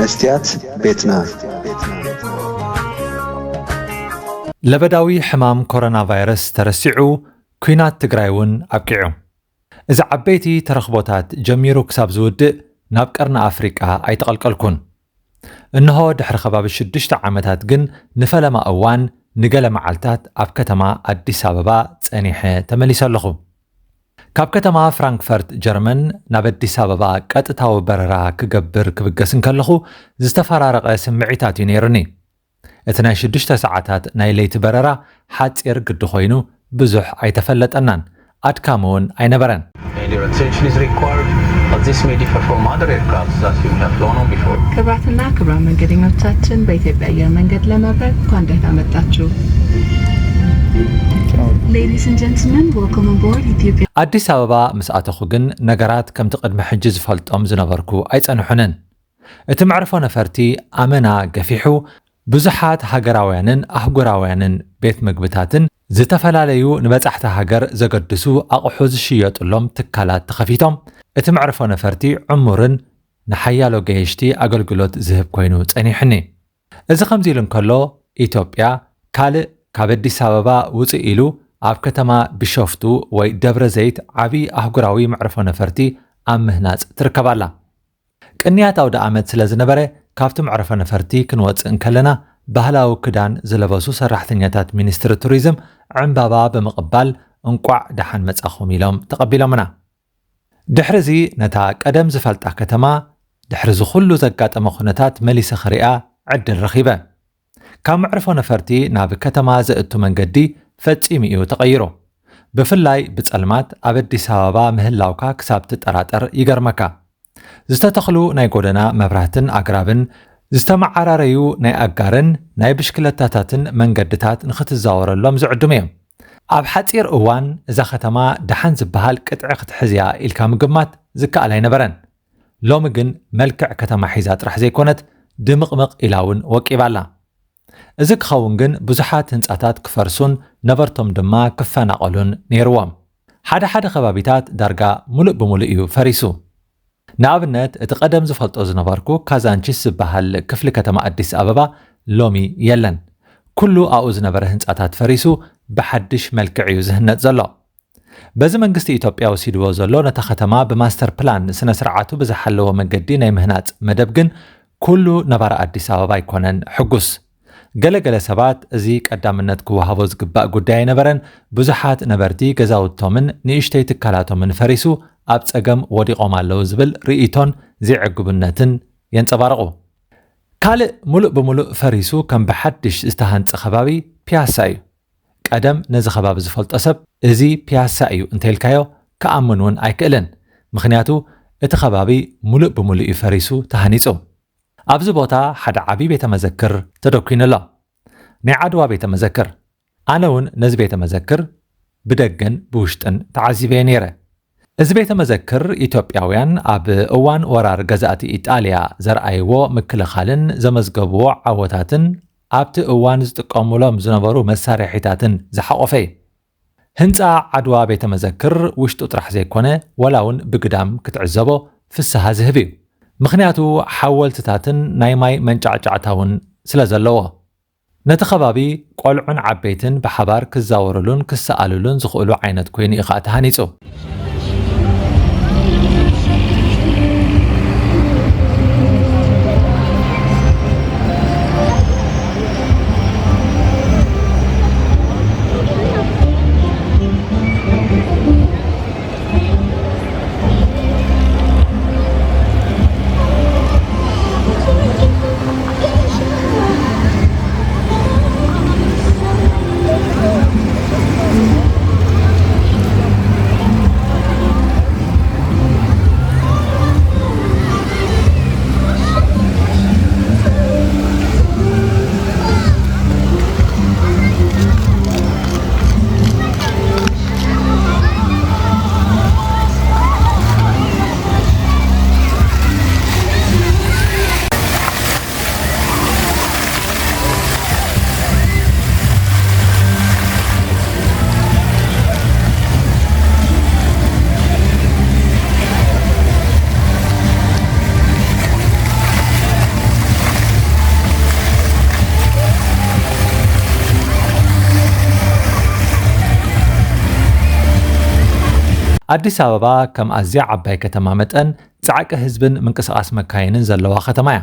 መስትያት ቤትና። ለበዳዊ ሕማም ኮሮና ቫይረስ ተረሲዑ፣ ኲናት ትግራይ እውን ኣብቂዑ። እዚ ዓበይቲ ተረኽቦታት ጀሚሩ ክሳብ ዝውድእ ናብ ቀርኒ ኣፍሪቃ ኣይተቐልቀልኩን። እንሆ ድሕሪ ከባቢ ሽዱሽተ ዓመታት ግን ንፈለማ እዋን ንገለ መዓልታት ኣብ ከተማ ኣዲስ ኣበባ ጸኒሐ ተመሊሰ ኣለኹ። ካብ ከተማ ፍራንክፈርት ጀርመን ናብ ኣዲስ ኣበባ ቀጥታዊ በረራ ክገብር ክብገስ እንከለኹ ዝተፈራረቐ ስምዒታት እዩ ነይሩኒ። እቲ ናይ ሽዱሽተ ሰዓታት ናይ ለይቲ በረራ ሓጺር ግዲ ኮይኑ ብዙሕ ኣይተፈለጠናን፣ ኣድካሚ እውን ኣይነበረን። Major attention is required, but this may differ from other aircraft that you have flown on before. ክቡራትና ክቡራን መንገደኞቻችን፣ በኢትዮጵያ አየር መንገድ ለመብረር እንኳን ደህና መጣችሁ። Ladies and gentlemen, welcome on board Ethiopia. ኣዲስ ኣበባ ምስ ኣተኹ ግን ነገራት ከምቲ ቅድሚ ሕጂ ዝፈልጦም ዝነበርኩ ኣይጸንሑንን። እቲ መዕርፎ ነፈርቲ ኣመና ገፊሑ፣ ብዙሓት ሃገራውያንን ኣህጉራውያንን ቤት ምግብታትን ዝተፈላለዩ ንበጻሕቲ ሃገር ዘገድሱ ኣቑሑ ዝሽየጡሎም ትካላት ተኸፊቶም፣ እቲ መዕርፎ ነፈርቲ ዕሙርን ንሓያሎ ገየሽቲ ኣገልግሎት ዝህብ ኮይኑ ጸኒሑኒ። እዚ ከምዚ ኢሉ እንከሎ፣ ኢትዮጵያ ካልእ ካብ ኣዲስ ኣበባ ውጽእ ኢሉ ኣብ ከተማ ቢሾፍቱ ወይ ደብረ ዘይት ዓቢ ኣህጉራዊ መዕርፎ ነፈርቲ ኣብ ምህናጽ ትርከብ ኣላ። ቅንያት ኣውደ ኣመት ስለ ዝነበረ፣ ካብቲ መዕርፎ ነፈርቲ ክንወጽእ እንከለና፣ ባህላዊ ክዳን ዝለበሱ ሰራሕተኛታት ሚኒስትሪ ቱሪዝም ዕምባባ ብምቕባል እንቋዕ ደሓን መጻኹም ኢሎም ተቐቢሎምና። ድሕሪ እዚ ነታ ቀደም ዝፈልጣ ከተማ፣ ድሕሪ እዚ ኩሉ ዘጋጠመ ኩነታት መሊሰ ክሪኣ ዕድል ረኺበ። ካብ መዕርፎ ነፈርቲ ናብ ከተማ ዘእቱ መንገዲ ፈጺሙ እዩ ተቐይሩ። ብፍላይ ብጸልማት ኣብ ኣዲስ ኣበባ ምህላውካ ክሳብ ትጠራጠር ይገርመካ። ዝተተኽሉ ናይ ጎደና መብራህትን ኣግራብን፣ ዝተመዓራረዩ ናይ ኣጋርን ናይ ብሽክለታታትን መንገድታት ንኽትዛወረሎም ዝዕድሙ እዮም። ኣብ ሓጺር እዋን እዛ ከተማ ደሓን ዝበሃል ቅጥዒ ክትሕዝ እያ ኢልካ ምግማት ዝከኣል ኣይነበረን። ሎሚ ግን መልክዕ ከተማ ሒዛ ጥራሕ ዘይኮነት፣ ድምቕምቕ ኢላ እውን ወቂባ ኣላ። እዚ ክኸውን ግን ብዙሓት ህንጻታት ክፈርሱን ነበርቶም ድማ ክፈናቐሉን ነይርዎም። ሓደ ሓደ ከባቢታት ዳርጋ ሙሉእ ብሙሉእ እዩ ፈሪሱ። ንኣብነት፣ እቲ ቀደም ዝፈልጦ ዝነበርኩ ካዛንቺስ ዝበሃል ክፍሊ ከተማ ኣዲስ ኣበባ ሎሚ የለን። ኩሉ ኣብኡ ዝነበረ ህንጻታት ፈሪሱ ብሓድሽ መልክዕ እዩ ዝህነጽ ዘሎ። በዚ መንግስቲ ኢትዮጵያ ወሲድዎ ዘሎ ነታ ከተማ ብማስተር ፕላን ስነ ስርዓቱ ብዝሓለወ መንገዲ ናይ ምህናጽ መደብ ግን ኩሉ ነባሪ ኣዲስ ኣበባ ኣይኮነን ሕጉስ። ገለ ገለ ሰባት እዚ ቀዳምነት ክወሃቦ ዝግባእ ጉዳይ ኣይነበረን፣ ብዙሓት ነበርቲ ገዛውቶምን ንእሽተይ ትካላቶምን ፈሪሱ ኣብ ጸገም ወዲቖም ኣለዉ ዝብል ርእይቶን ዘይዕግቡነትን የንጸባርቑ። ካልእ ሙሉእ ብሙሉእ ፈሪሱ ከም ብሓድሽ ዝተሃንጸ ከባቢ ፒያሳ እዩ። ቀደም ነዚ ከባቢ ዝፈልጦ ሰብ እዚ ፒያሳ እዩ እንተኢልካዮ ክኣምን እውን ኣይክእልን። ምኽንያቱ እቲ ከባቢ ሙሉእ ብሙሉእ እዩ ፈሪሱ ተሃኒጹ። ኣብዚ ቦታ ሓደ ዓቢ ቤተ መዘክር ተደኲኑ ኣሎ። ናይ ዓድዋ ቤተ መዘክር። ኣነ እውን ነዚ ቤተ መዘክር ብደገን ብውሽጥን ተዓዚበዮ ነይረ። እዚ ቤተ መዘክር ኢትዮጵያውያን ኣብ እዋን ወራር ገዛእቲ ኢጣልያ ዘርኣይዎ ምክልኻልን ዘመዝገብዎ ዓወታትን ኣብቲ እዋን ዝጥቀሙሎም ዝነበሩ መሳርሒታትን ዝሓቖፈ እዩ። ህንጻ ዓድዋ ቤተ መዘክር ውሽጡ ጥራሕ ዘይኮነ፣ ወላ እውን ብግዳም ክትዕዘቦ ፍስሃ ዝህብ እዩ። ምኽንያቱ ሓወልትታትን ናይ ማይ መንጫዕጫዕታ እውን ስለ ዘለዎ። ነቲ ከባቢ ቆልዑን ዓበይትን ብሓባር ክዛወሩሉን ክሰኣሉሉን ዝኽእሉ ዓይነት ኮይኑ እዩ ኸኣ ተሃኒጹ። ኣዲስ ኣበባ ከም ኣዝያ ዓባይ ከተማ መጠን ጻዕቂ ህዝብን ምንቅስቓስ መካይንን ዘለዋ ከተማ እያ።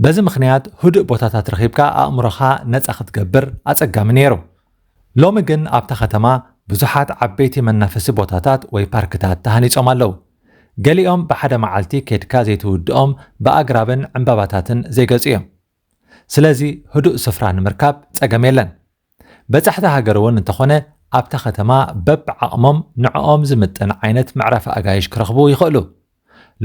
በዚ ምኽንያት ህዱእ ቦታታት ረኺብካ ኣእምሮኻ ነጻ ክትገብር ኣጸጋሚ ነይሩ። ሎሚ ግን ኣብታ ከተማ ብዙሓት ዓበይቲ መናፈሲ ቦታታት ወይ ፓርክታት ተሃኒጾም ኣለዉ። ገሊኦም ብሓደ መዓልቲ ኬድካ ዘይትውድኦም ብኣግራብን ዕምባባታትን ዘይገጹ እዮም። ስለዚ ህዱእ ስፍራ ንምርካብ ጸገም የለን። በጻሕቲ ሃገር እውን እንተኾነ ኣብታ ከተማ በብዓቕሞም ንዕኦም ዝምጥን ዓይነት መዕረፊ ኣጋይሽ ክረኽቡ ይኽእሉ።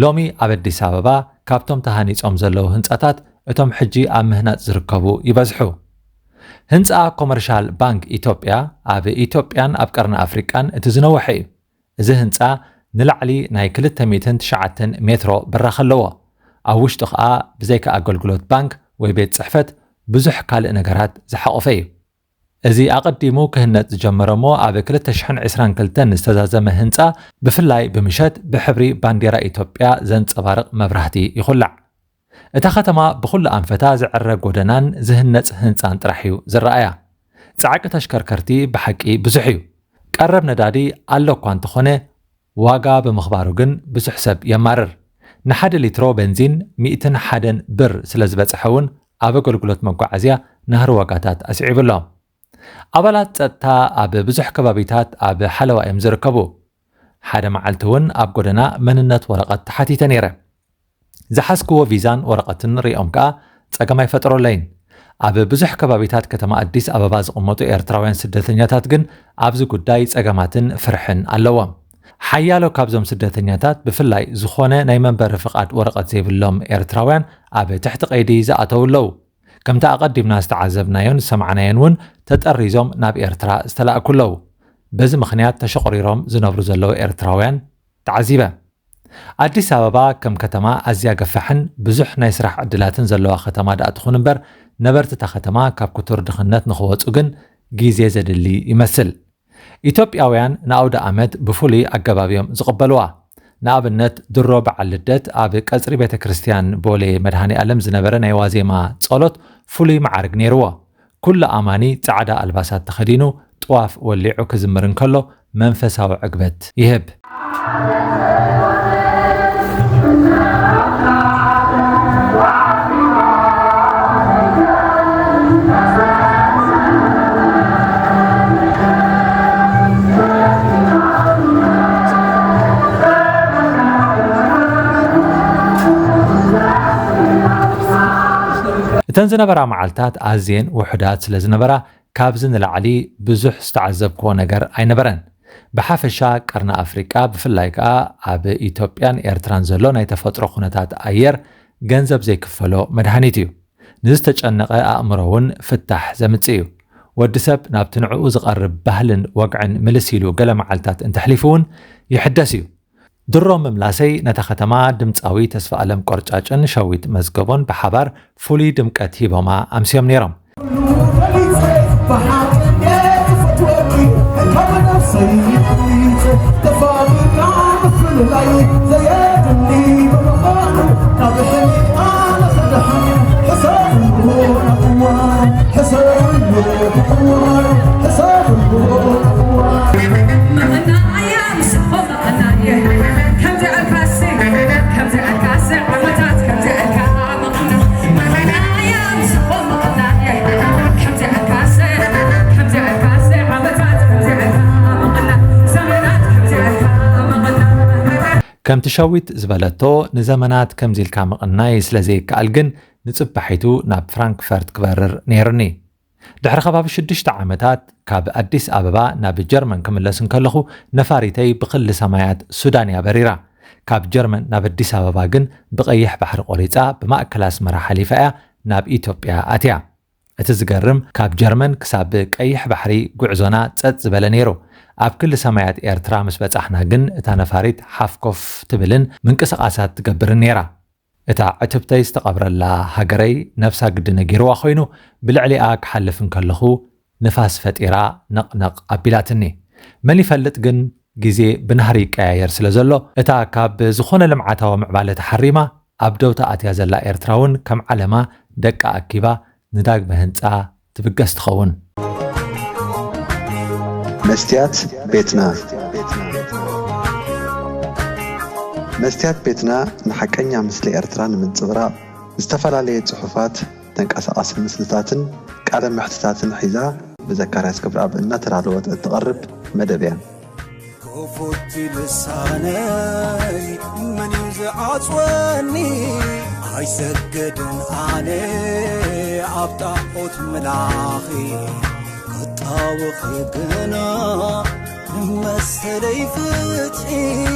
ሎሚ ኣብ ኣዲስ ኣበባ ካብቶም ተሃኒጾም ዘለዉ ህንጻታት እቶም ሕጂ ኣብ ምህናጽ ዝርከቡ ይበዝሑ። ህንጻ ኮመርሻል ባንክ ኢትዮጵያ ኣብ ኢትዮጵያን ኣብ ቀርኒ ኣፍሪቃን እቲ ዝነውሐ እዩ። እዚ ህንጻ ንላዕሊ ናይ ክልተ ሚእትን ትሽዓተን ሜትሮ ብራኽ ኣለዎ። ኣብ ውሽጡ ኸኣ ብዘይካ ኣገልግሎት ባንክ ወይ ቤት ጽሕፈት ብዙሕ ካልእ ነገራት ዝሓቖፈ እዩ። እዚ ኣቐዲሙ ክህነጽ ዝጀመረ እሞ ኣብ ክልተ ሽሕን ዕስራን ክልተን ዝተዛዘመ ህንጻ ብፍላይ ብምሸት ብሕብሪ ባንዴራ ኢትዮጵያ ዘንጸባርቕ መብራህቲ ይኹላዕ። እታ ከተማ ብኹሉ ኣንፈታ ዝዕረ ጎደናን ዝህነጽ ህንጻን ጥራሕ እዩ ዝረኣያ። ጻዕቂ ተሽከርከርቲ ብሓቂ ብዙሕ እዩ። ቀረብ ነዳዲ ኣሎ እኳ እንተኾነ ዋጋ ብምኽባሩ ግን ብዙሕ ሰብ የማርር። ንሓደ ሊትሮ በንዚን ሚእትን ሓደን ብር ስለ ዝበጽሐ እውን ኣብ ኣገልግሎት መጓዓዝያ ናህሪ ዋጋታት ኣስዒቡ ኣሎ። ኣባላት ጸጥታ ኣብ ብዙሕ ከባቢታት ኣብ ሓለዋ እዮም ዝርከቡ። ሓደ መዓልቲ እውን ኣብ ጎደና መንነት ወረቐት ተሓቲተ ነይረ። ዝሓዝክዎ ቪዛን ወረቐትን ሪኦም ከኣ ጸገም ኣይፈጠረለይን። ኣብ ብዙሕ ከባቢታት ከተማ ኣዲስ ኣበባ ዝቕመጡ ኤርትራውያን ስደተኛታት ግን ኣብዚ ጉዳይ ጸገማትን ፍርሕን ኣለዎም። ሓያሎ ካብዞም ስደተኛታት ብፍላይ ዝኾነ ናይ መንበሪ ፍቓድ ወረቐት ዘይብሎም ኤርትራውያን ኣብ ትሕቲ ቀይዲ ዝኣተዉ ኣለዉ። ከምቲ ኣቐዲምና ዝተዓዘብናዮን ዝሰማዕናዮን እውን ተጠሪዞም ናብ ኤርትራ ዝተላእኩ ኣለዉ። በዚ ምኽንያት ተሸቑሪሮም ዝነብሩ ዘለዉ ኤርትራውያን ተዓዚበ። ኣዲስ ኣበባ ከም ከተማ ኣዝያ ገፋሕን ብዙሕ ናይ ስራሕ ዕድላትን ዘለዋ ከተማ ደኣ ትኹን እምበር ነበርቲ እታ ከተማ ካብ ክቱር ድኽነት ንኽወጹ ግን ግዜ ዘድሊ ይመስል። ኢትዮጵያውያን ንኣውደ ኣመት ብፍሉይ ኣገባብ እዮም ዝቕበልዋ። ንኣብነት ድሮ በዓል ልደት ኣብ ቀጽሪ ቤተ ክርስቲያን ቦሌ መድሃኔ ኣለም ዝነበረ ናይ ዋዜማ ጸሎት ፍሉይ መዓርግ ነይርዎ። ኩሉ ኣማኒ ጻዕዳ ኣልባሳት ተኸዲኑ ጥዋፍ ወሊዑ ክዝምር እንከሎ መንፈሳዊ ዕግበት ይህብ። እተን ዝነበራ መዓልታት ኣዝየን ውሑዳት ስለ ዝነበራ ካብዚ ንላዕሊ ብዙሕ ዝተዓዘብክዎ ነገር ኣይነበረን። ብሓፈሻ ቀርኒ ኣፍሪቃ ብፍላይ ከኣ ኣብ ኢትዮጵያን ኤርትራን ዘሎ ናይ ተፈጥሮ ኩነታት ኣየር ገንዘብ ዘይክፈሎ መድሃኒት እዩ። ንዝተጨነቐ ኣእምሮ እውን ፍታሕ ዘምጽእ እዩ። ወዲ ሰብ ናብቲ ንዕኡ ዝቐርብ ባህልን ወግዕን ምልስ ኢሉ ገለ መዓልታት እንተሕሊፉ እውን ይሕደስ እዩ። ድሮ ምምላሰይ ነታ ከተማ ድምጻዊ ተስፋ ኣለም ቆርጫጭን ሸዊት መዝገቦን ብሓባር ፍሉይ ድምቀት ሂቦማ ኣምስዮም ነይሮም። ከምቲ ሸዊት ዝበለቶ፣ ንዘመናት ከምዚ ኢልካ ምቕናይ ስለ ዘይከኣል ግን ንጽባሒቱ ናብ ፍራንክፈርት ክበርር ነይሩኒ። ድሕሪ ከባቢ ሽዱሽተ ዓመታት ካብ ኣዲስ ኣበባ ናብ ጀርመን ክምለስ እንከለኹ ነፋሪተይ ብክሊ ሰማያት ሱዳን እያ በሪራ። ካብ ጀርመን ናብ ኣዲስ ኣበባ ግን ብቐይሕ ባሕሪ ቆሪጻ ብማእከል ኣስመራ ሓሊፋ እያ ናብ ኢትዮጵያ ኣትያ። እቲ ዝገርም ካብ ጀርመን ክሳብ ቀይሕ ባሕሪ ጉዕዞና ጸጥ ዝበለ ነይሩ። ኣብ ክሊ ሰማያት ኤርትራ ምስ በጻሕና ግን እታ ነፋሪት ሓፍ ኮፍ ትብልን ምንቅስቓሳት ትገብርን ነይራ። እታ ዕትብተይ ዝተቐብረላ ሃገረይ ነብሳ ግዲ ነጊርዋ ኮይኑ ብልዕሊኣ ክሓልፍ እንከለኹ ንፋስ ፈጢራ ነቕነቕ ኣቢላትኒ። መን ይፈልጥ ግን ግዜ ብናህሪ ይቀያየር ስለ ዘሎ እታ ካብ ዝኾነ ልምዓታዊ ምዕባለ ተሓሪማ ኣብ ደውታ ኣትያ ዘላ ኤርትራ እውን ከም ዓለማ ደቃ ኣኪባ ንዳግመ ህንጻ ትብገስ ትኸውን። መስትያት ቤትና። መስትያት ቤትና ንሓቀኛ ምስሊ ኤርትራ ንምንጽብራቕ ዝተፈላለየ ጽሑፋት፣ ተንቀሳቓሲ ምስልታትን ቃለ መሕትታትን ሒዛ ብዘካርያስ ክብረኣብ እናተዳለወት እትቐርብ መደብ እያ። ክፉት ልሳነይ መን እዩ ዝዓጽወኒ? ኣይሰግድን ኣነ ኣብ ጣዖት ምላኺ፣ ክጣወኺ ግና መሰለይ ፍትሒ።